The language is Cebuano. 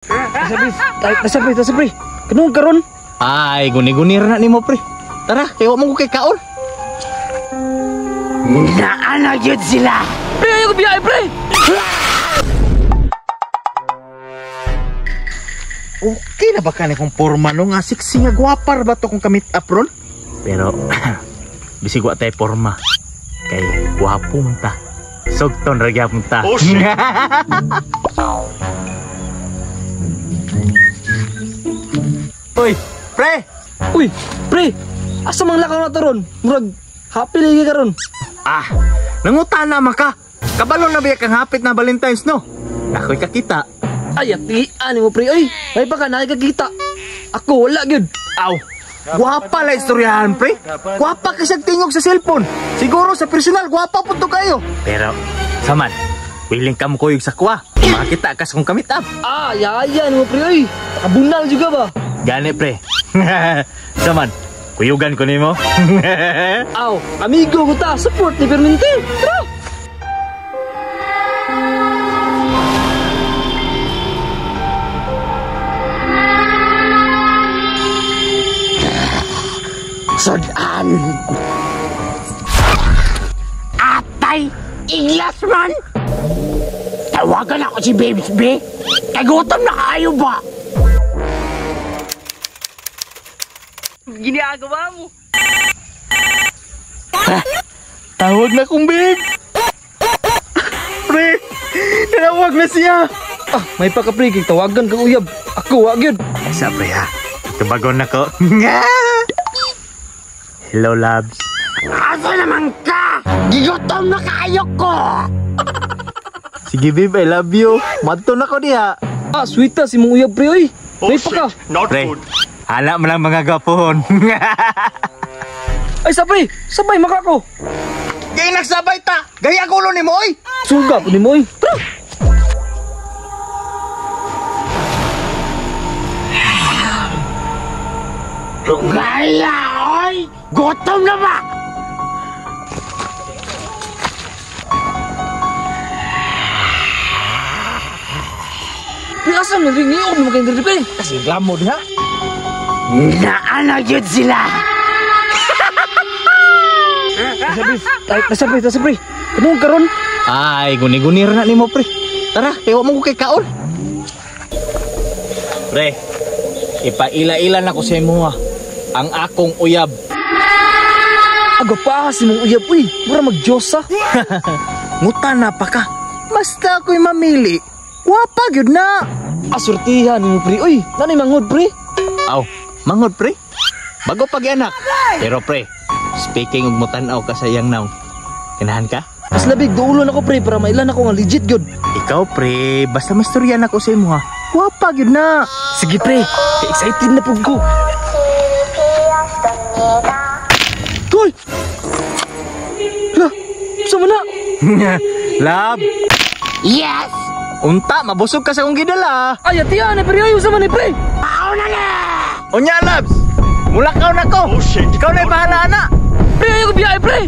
Tasa pre, tasa pre. Kanong karon? Ay, guni-gunir na nimo pre. Tara, kay wa mo ko kay kaon. Naana yun sila. Pre, ayaw ko biyahe, pre. Okay na ba ka na kung porma no nga sexy nga gwapar ba to kung kamit up ron? Pero bisig wa tay porma. Kay gwapo man ta. Sugton ra gyapon ta. Oh shit. Uy, pre. Uy, pre. Asa mang lakaw na to ron? Murag happy lagi karon. Ah, nangutana man ka. Kabalo na biya kang hapit na Valentine's no? Ako'y kakita. Ay, atian mo pre. Uy, may baka nakikita. Ako wala gyud. Aw, gwapa la istoryahan pre. Gwapa ka siyang tingog sa cellphone. Siguro sa personal, gwapa po to kayo. Pero, saman, willing ka mo kuyog sa kuwa. Makakita ka sa kong kamit up. Ah, yaya mo pre. Uy, kabunal juga ba? Gani pre. Saman, kuyugan ko nimo. Aw, amigo ko ta, support ni Permente. Tara! Sudan. Atay, iglas man. Tawagan ako si Babes B. Kagutom na kaayo ba? Ginagawa mo. Tawag na kong babe. Pre, tinawag na siya. Ah, may paka pre, kay tawagan kang uyab. Ako wa gyud. Sa pre ha, tubagon na ko. Hello, loves. Asa naman ka? Gigutom na kaayo ko. Sige babe, I love you. Madto na ko diha. Ah, sweet ta si mong uyab pre oy. Oh May paka. shit. Not Pre, good. hala mo lang mga gwapohon. Ay, sabay, sabay maka ko. Gay nagsabay ta. Gaya gulo ni mo oy. Suga po ni mo oy. Tara! Gaya, oy! Gutom na ba? Pre, asa man rin niyo mo kay diri pre. Kasi reklamo diha. Naana yun sila. Tasa pre, tasa pre. Kanong karon? Ay, guni-gunir na nimo pre. Tara, kay wa mo ko kay kaon. Pre, ipaila-ila na ko sa imo ha. Ang akong uyab. Aga pa si mong uyab uy. Mura magdiyosa. Nguta na pa ka. Basta ako'y mamili. Wapa gyud na. Asurtihan nimo pre uy. Nanay manghod pre. Aw, manghod pre. Bago pag anak. Pero pre, speaking og mutan-aw ka sa iyang naong. Kinahan ka? Mas labig duulon ako pre para mailan ako nga legit gyud. Ikaw pre, basta mastorya na ko sa imo ha. Wapa gyud na. Sige pre, excited na pug ko. Hoy! Lah, sa man na? Love, Yes! unta mabusog ka sa akong gidala. Ay, atiyan eh, pre, ayaw sa man eh, pre. Ako na na! Unya labs, mulakaw na ko. Oh shit. Ikaw na bahala na. Pre, ayaw ko biyahe, pre.